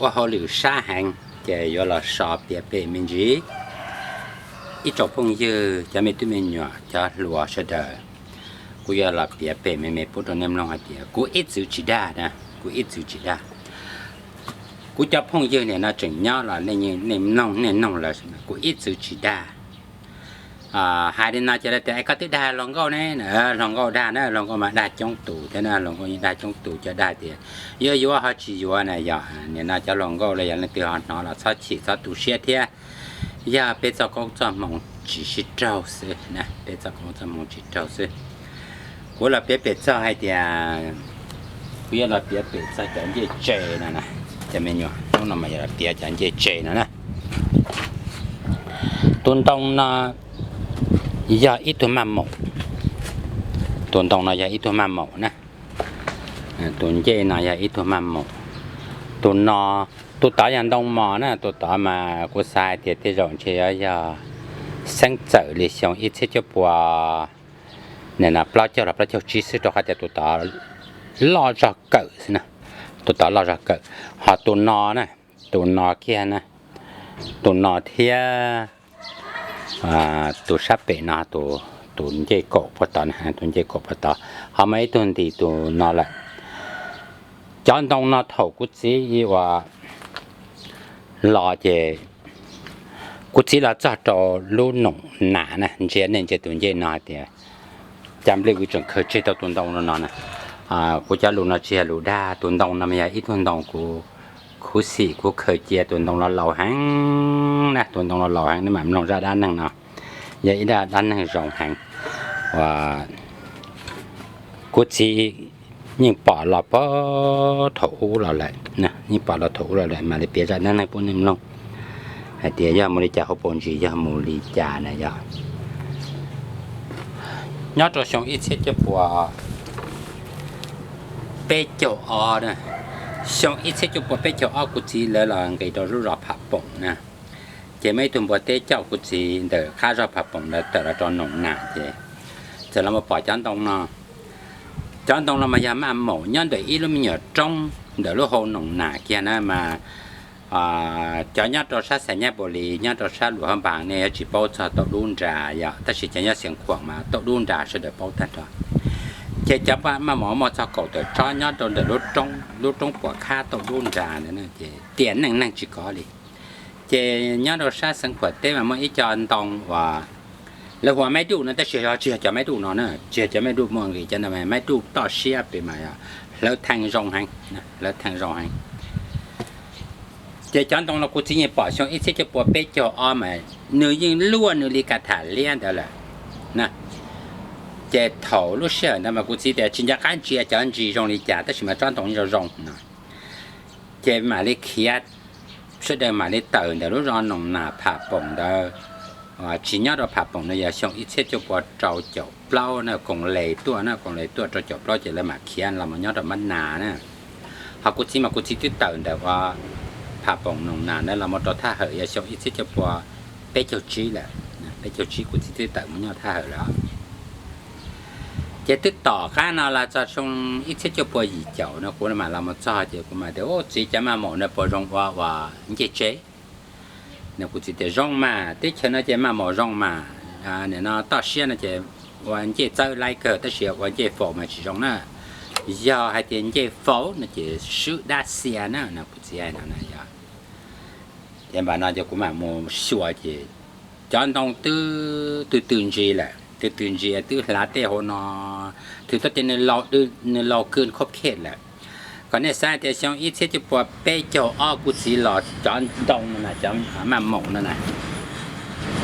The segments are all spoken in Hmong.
Ua hauj lwm sab heev ces yuav los so piav pem me ntsis. Ib tsoom phooj ywg, cov me tub me nyuam, cov hluas sawv daws, kuv yuav los piav pem me me pub rau nej mloog hais tias kuv ib txwv tsis dag na, kuv ib txwv tsis dag. Kuv cov phooj ywg nim no tseem nyob los nej mloog nej noog lawm, kuv ib txwv tsis dag. Hais li no ces lawv tias, es koj twb dag hluas nkauj ne? Hluas nkauj dag na, hluas nkauj mas dag coob tus thiab na, hluas nkauj yeej dag coob tus, cov dag tias yuav yuav ho tsis yuav na. Yog nim no cov hluas nkauj los yog leej twg ho hnov los txhob chim txhob tu siab thiab. Yog peb txoj koob txoj hmoov tsis sib raug xwb na, peb txoj koob txoj hmoov tsis raug xwb. Kuv los piav pem txog hais tias, kuv yuav los piav pem txog cov ncej tse no na. Cov me nyuam, hnub no mas yuav los piav cov ncej tse no na. Tus ntoo no yog ib tug maj maum. Tus ntoo no yog ib tug maj maum na. Tus ncej no yog ib tug maj maum. Tus no, tus tod yog ntoo mos na, tus tod mas kuv xav hais tias tej zaum ntshe yuav yog xeeb txawm li xyoo ib txhiab cuaj pua, nim no plaub caug los plaub caug tsib xwb, rau qhov tias tus tod loj zog kawm xwb na. Tus tod loj zog kawm. Ho tus no na, tus no kiag na, tus no thiab tus sab pem no, tus ncej kaum puag tod, tus ncej kaum puag tod, ho muaj ib tug nti tus no lawm. Cov ntoo no thaum kuv txiv ua los ces kuv txiv los txog rau lub noom nas na, ntsia nej ntsia tus ncej no hais tias cas nplej vwm tseem khaws tseg tau tus ntoo no na. Kuv cov lus no tsis yog lus dag, tus ntoo no mas yog ib tug ntoo kuv khuv xim kuv khaws cia, tus ntoo no laus heev na, tus ntoo no laus heev, nej mam mloog zaj dab neeg no. Yog ib zaj dab neeg zoo heev uas kuv txiv yeej pom los puag thaum ub los lawm, yeej pom los thaum ub los lawm, mam li piav zaj dab neeg pub nej mloog hais tias yog mus li cas hauv paus ntsis yog mus li cas na. Yog nyob rau xyoo ib txhiab cuaj pua peb caug ob na, xyoo ib txhiab cuaj pua peb caug ob kuv txiv lawv los nqis rau lub zos Pham Poom na. Ces muaj ib tug npua teb coj kuv txiv ntawm qab zos Pham Poom ntawd tawm los rau Noom Nam ces txawm los mus pom cov ntoo no. Cov ntoo no mas yog maj maum nyob ntawm ib lub me nyuam roob ntawm lub hau Noom Nam kiag na mas cov nyob rau sab Xais Nyab Npaus Lis, nyob rau sab Luam Hab Npaas nej yuav tsis paub txog Tauj Dub Nras yom, tab sis cov nyob Xeev Khuam mas Tauj Dub Nras sawv daws paub tag nrho. Ces cov maj maum muaj txog kaum tawm tsob nyob rau ntawm lub roob puas khab Tauj Dub Nras ntawd ces tiam neej neeg tsis kov li. Ces nyob rau sab Xeev Khuam teb mas muaj ib co ntoo uas lawv hu ua maib duj no, tab sis tsis yog cov maib duj no na, tsis yog cov maib duj muaj nqis, cov no maib duj toj siab pem mas hlawv thee zoo heev, hlawv thee zoo heev. Ces cov ntoo no kuv txiv yeej pom xyoo ib txhiab cuaj pua peb caug ob mas nws yeej luaj nws li kas tham liab ntawd lawm na. Ces thaum lub sij hawm ntawd mas kuv txiv tias tsis nco qab ntsia cov ntsis zoo li cas tab sis mas tsob ntoo zoo zoo no. Ces mam li khiav, sawv daws mam li tawm ntawm lub zos Noom Nam Pham Poom ntawd, tsis nyob rau Pham Poom no, yog xyoo ib txhiab cuaj pua rau caum plaub na, koom les tuaj na, koom les tuaj rau caum plaub ces lawv mam khiav los mus nyob rau Mab Nas na. Ho kuv txiv mas kuv txiv twb tawm ntawm ua Pham Poom Noom Nam ntawd los mus rau Thaj Hawm yog xyoo ib txhiab cuaj pua peb caug tsib lawm, peb caug tsib kuv txiv twb tawm mus nyob Thaj Hawm lawm. Ces twb tom qab no los txog xyoo ib txhiab cuaj pua yim caum no kuv mam los mus txog ces kuv mam tias, Ub, txiv, cov maj maum no puas zoo ua ua ncej tse? No kuv txiv tias, Zoo mas, teb chaws no ces maj maum zoo mas, nim no toj siab no ces ua ncej txawb laib kawg tab sis ua ncej faus mas tsis zoo na. Yog hais tias ncej faus no ces swb dab xia na, no kuv txiv hais no na yog. Ces npam no ces kuv mam mus xyuas ces cov ntoo twb tw tw ntsis lawm, tw tw ntsis twb hlav tej hauv no, twb tuaj tias nws laus kws khob khej lawm. Kom nej xav tias xyoo ib txhiab cuaj pua peb caug ob kuv txiv los cov ntoo no na, cov maj maum no na,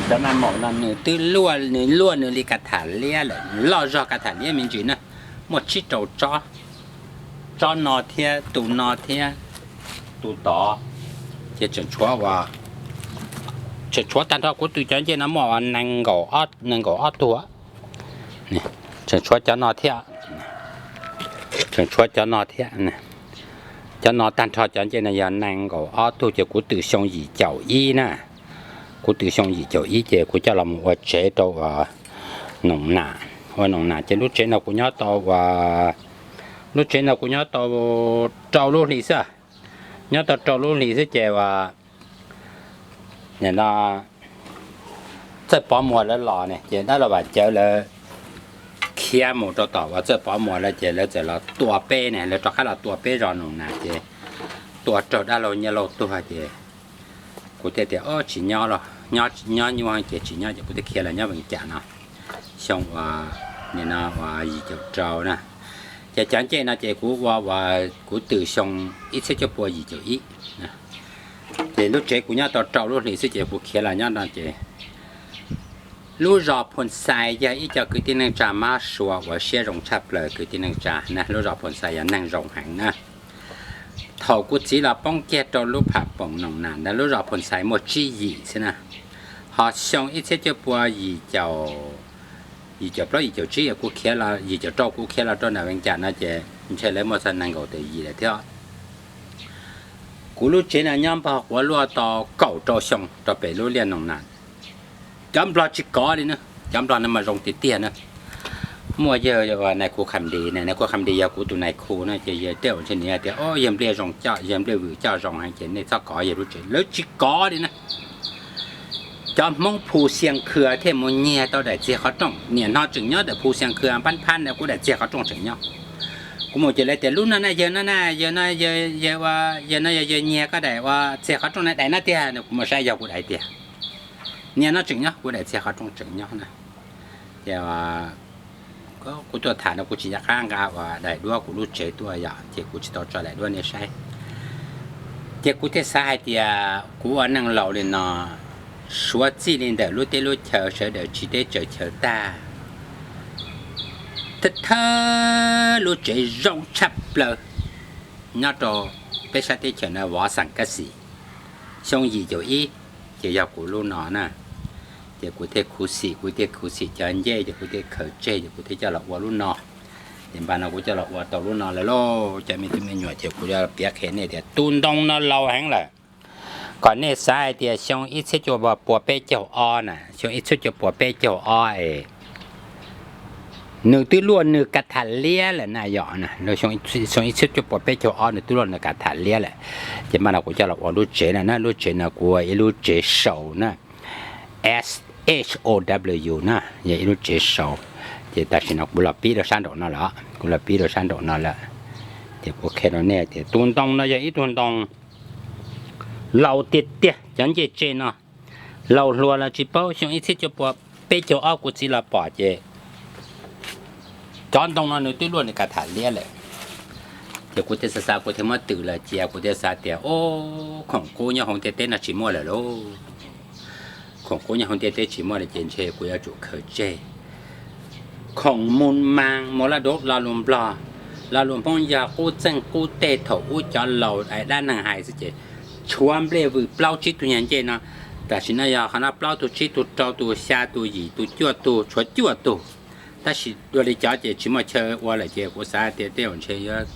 cov maj maum no nws twb luaj, nws luaj nws li kas tham liab lawm, loj zog kas tham liab me ntsis na, muaj tsib rau tsob, tsob no thiab tus no thiab tus tod. Ces tseem tshuav, tseem tshuav tag nrho kuv tw cov ncej no muaj nees nkaum, nees nkaum ob tug. Tseem tshuav cov no thiab, tseem tshuav cov no thiab. Cov no tag nrho cov ncej no yog nees nkaum ob tug ces kuv tw xyoo yim caum ib na. Kuv tw xyoo yim caum ib ces kuv coj los mus ua tsev rau ua Noom Nam. Ua Noom Nam ces lub tsev no kuv nyob tau ua, lub tsev no kuv nyob tau rau lub hli xwb. Nyob tau rau lub hlis xwb ces uas nim no Txawj Pov Muas lawv los ne, ces dab laug Vam Cawv lawv khiav mus rau tom uas Txawj Pov Muas lawv, ces lawv txawm los tua peb ne, lawv rov qab los tua peb zos Noom Nas, ces tua raug dab laug Nyiaj Lauj tuag, ces kuv thiaj tias, Ob, tsis nyob los, nyob nyuaj ces tsis nyob, ces kuv thiaj khiav los nyob Vees Cas no xyoo uas nim no uas yim caum rau na. Ces cov ncej no ces kuv ua uas kuv tws xyoo ib txhiab cuaj pua yim caum ib. Ces lub tsev kuv nyob tau rau lub hlis xwb ces kuv khiav los nyob no ces lub zos Phoos Xais yog ib co kwv tij neej tsa mab sua uas siab zoo tshaj plaws kwv tij neej tsa na, lub zos Phoos Xais yog neeg zoo heev na. Thaum kuv txiv los poob kiag rau lub pham poom Noom Nas ntawd lub zos Phoos Xais muaj tsib yim xwb na. Ho xyoo ib txhiab cuaj pua yim caum, yim caum plaub yim caum tsib kuv khiav los, yim caum rau kuv khiav los rau nram Vees Cas no ces ntshe lawv muaj txog nees nkaum tawm yim lawm thiab. Kuv lub tsev no nyob npog quav luaj tau kaum rau xyoo rau pem lub liaj Noom Nas. Cov Nplog tsis kov li na, cov Nplog no mas zoo tiag tiag na. Muaj yawg nais khu Kham Dis, nais khu Kham Dis yog kuv tus nais khu na, ces yawg tej zaum ntshe nws tias, Ob, yawg Npliaj zoo coj, yawg Npliaj Vwm coj zoo heev ces nej txhob kov yawg lub tsev. Lawv tsis kov li na. Cov Hmoob Phu Xias Khw thiaj mus nyiag tau daim txiag qhov rooj, niam no tseem nyob ntawm Phu Xias Khw pab phab ntawd kuv daim txiag qhov rooj tseem nyob. Kuv mus ces lawv tias lub no na, yawg no na, yawg no, yawg no yog yawg nyiag koj daim uas txiag qhov rooj na, daim no tiag. Kuv mus saib yog kuv daim tiag. Niam no tseem nyob, kuv daim txiag qhov rooj tseem nyob na. Ces kuv tuaj tham no kuv tsis nco qab nqa uas daim duab kuv lub tsev tuaj yom, ces kuv tsis tau tso daim duab nej saib. Ces kuv thiaj xav hais tias kuv ua neeg laus li no, suav txij li ntawm lub teb lub chaw sawv daws tsiv teb tsaws chaw tag, thawj thawj lub tsev zoo tshaj plaws nyob rau peb sab teb chaws no Vov Xas Kab Xis, xyoo yim caum ib, ces yog kuv lub no na. Ces kuv thiaj khuv xim, kuv thiaj khuv xim cov ncej, ces kuv thiaj khaws tseg, ces kuv thiaj coj los ua lub no. Ces npaj no kuv coj los ua tau lub no lawm lauj cov me tub me nyuam, ces kuv yuav piav qhia nej tias tus ntoo no laus heev lawm. Kom nej xav hais tias xyoo ib txhiab cuaj pua peb caug ob na, xyoo ib txhiab cuaj pua peb caug ob es nws twb luaj nws kav tham liab lawm na yom. Xyoo ib txhiab cuaj pua peb caug ob nws twb luaj nws kav tham liab lawm. Ces npaj no kuv coj los ua lub tsev no na, lub tsev no kuv ua ib lub tsev sau na, S H O W na, yog ib lub tsev sau. Ces tam sim no kuv los pib rau sab nraum no lawm, kuv los pib rau sab nraum no lawm. Ces kuv qhia rau nej tias tus ntoo no yog ib tug ntoo laus tiag tiag, cov ncej tse no laus hluas los tsis paub, xyoo ib txhiab cuaj pua peb caug ob kuv txiv los pom ces cov ntoo no nws twb luaj nws kav tham liab lawm. Ces kuv thiaj xav xav kuv thiaj muab tws los cia, kuv thiaj xav tias, Ob, khoom qub nyob hauv ntiaj teb no tsis muaj lawm lauj. Khoom qub nyob hauv ntiaj teb tsis muaj lawm ces ntshe kuv yuav tsum khaws tseg. Khoom mus mas mus laj dub lo lus Nplog, lo lus Hmoob yog qub txeeg qub teg thaum ub cov laus dab neeg hais xwb ces tshuav nplej vwm plaub tsib tug nyuag ncej no. Tam sim no yog qhov no plaub tug tsib tug rau tug xya tug yim tug cuaj tug tshuav cuaj tug. Tab sis dua li cov ces tsis muaj chaw ua lawm ces kuv xav tias tej zaum ntshe yuav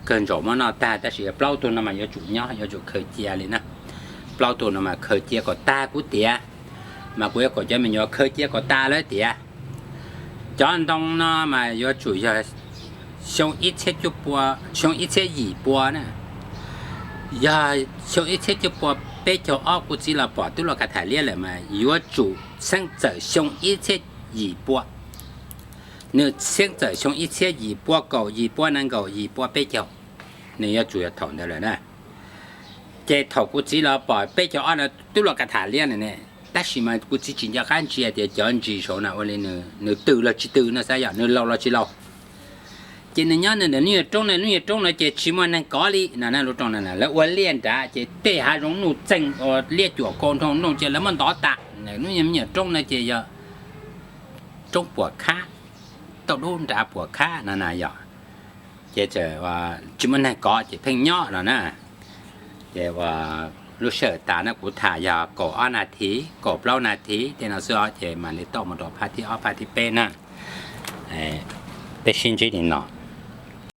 kawg ntsaum muab noj tag, tab sis plaub tug no mas yuav tsum nyob, yuav tsum khaws cia li na. Plaub tug no mas khaws cia kom tag kuv tias, mas kuv yuav kom cov me nyuam khaws cia kom tas lawm tias. Cov ntoo no mas yuav tsum yog xyoo ib txhiab cuaj pua, xyoo ib txhiab yim pua na. Yog xyoo ib txhiab cuaj pua peb caug ob kuv txiv los pom twb luaj kav tham liab lawm mas yuav tsum xeeb txawm xyoo ib txhiab yim pua. Nws xeeb txawm xyoo ib txhiab yim pua kaum, yim pua nees nkaum, yim pua peb caug. Nws yuav tsum yog thaum ntawd lawm na. Ces thaum kuv txiv los pom peb caug ob no twb luaj kav tham liab lawm ne, tab sis mas kuv txiv tsis nco qab ntsia tias cov ntsis saud no ua li nws tws los tsis tws no xav yog nws laus los tsis laus. Ces nws nyob nws ntawm lub nyuag roob no, lub nyuag roob no ces tsis muaj neeg kov li no na. Lub roob no lawv ua liaj nrad ces tej hav zoov nuj txeeg ua liab cuam kau nroo nroo ces lawv muab ntov tas. Lub nyuag roob no ces yog roob puam khab, tauj dub nrad puam khab no na yog. Ces tsis muaj neeg kov ces pheej nyob no na. Ces lub sij hawm tas na kuv tham yog kaum ob nas this, kaum plaub nas this tej no xwb os, ces mam li toj mus rau phaj thib ob phaj thib peb na. Peb sib ntsib li no.